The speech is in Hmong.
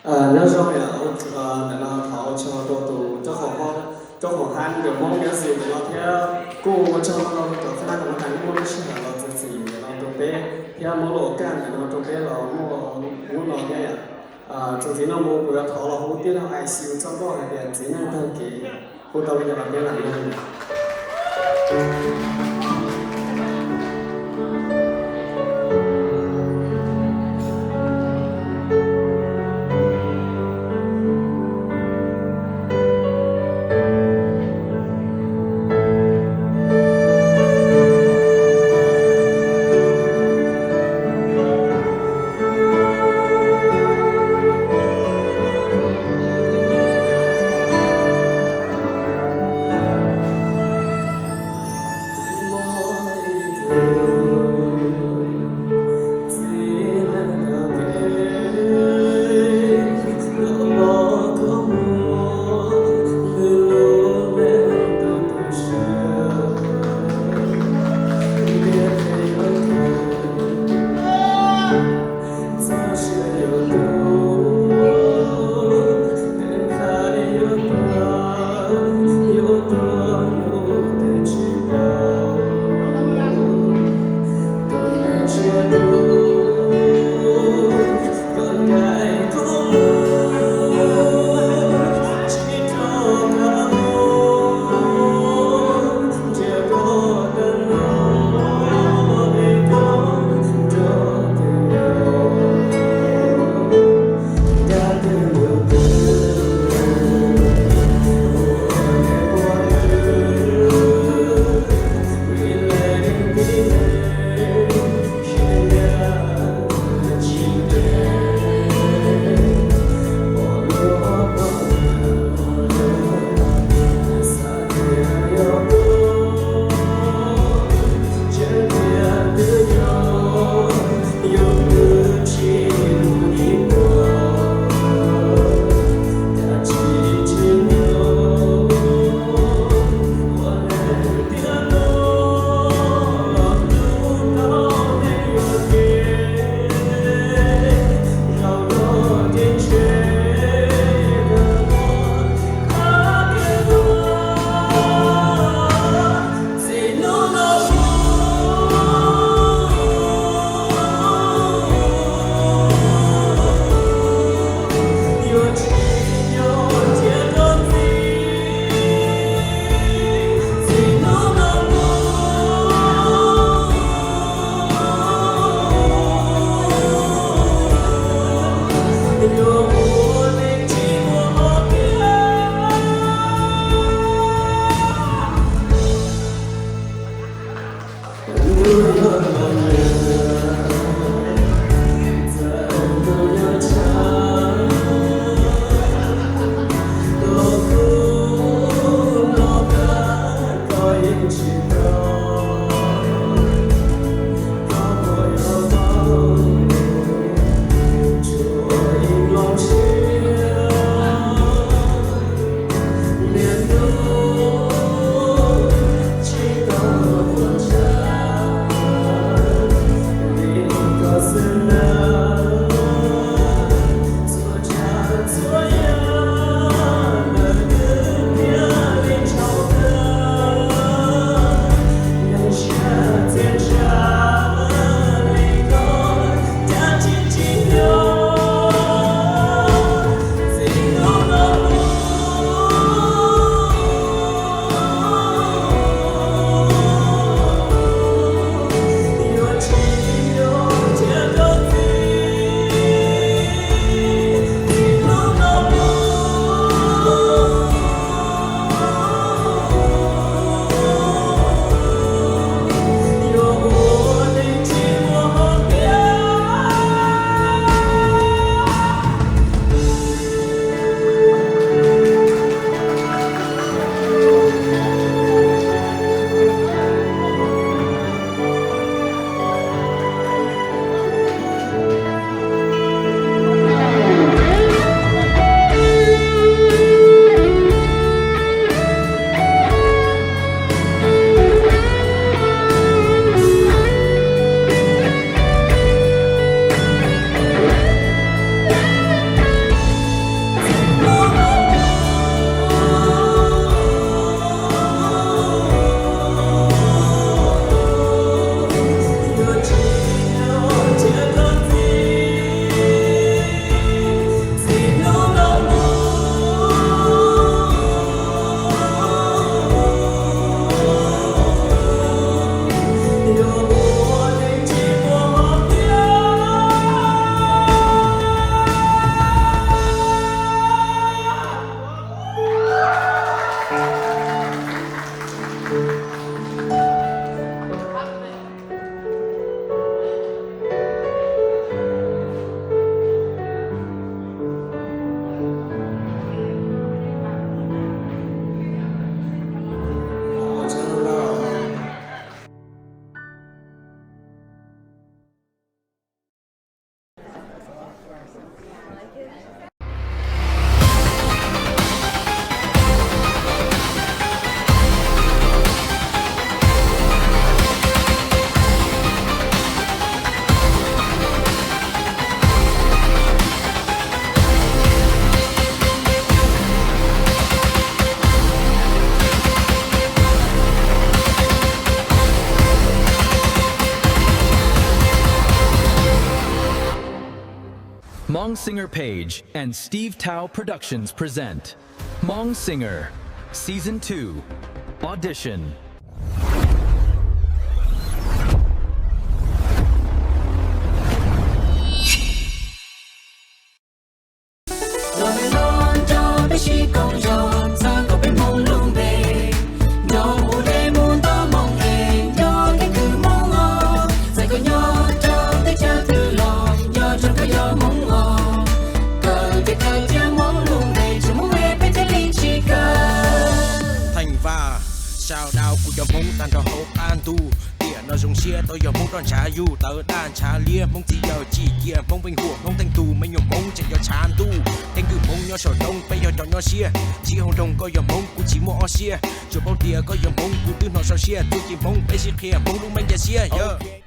Nyob zoo, ntawm no thov ua tsaug rau tus rab qau hab nkawd Hmoob Nyob Xis ntawm no thiab kuj ua tsaug rau cov phab nab kom no tas muaj lub sij hawm los txog txim ntawm no rau peb thiab muab lub ua kaj ntawm no rau peb los muaj hnub no thiab yom. Txuas ntxiv no mus kuv yuav thov los hu tij laug I C U txoj nkauj hais tias txiv neej taug kev, hu tau li cas los peb lam mloog. Singer Page and Steve Tao Productions present Hmong Singer Season two Audition. Theej Vaj, shout out kuv cov Hmoob tag nrho hauv qab ntuj. Tiam no zoo siab tau yog Hmoob roj ntshav yug, tawv daj ntshav liab, Hmoob txiv yawg tsim cia, Hmoob pheej huam, Hmoob teej tug, me nyuam Hmoob tseem yog tshav ntuj. Keeb kwm Hmoob nyob saum roob, peb yog cov nyob siab. Ntsib hauv nroog koj yog Hmoob kuv tsis muaj ob siab, tsuas paub tias koj yog Hmoob kuv twb hnov sau siab. Txuj ci Hmoob peb sib qhia, Hmoob lub meej cia siab yog.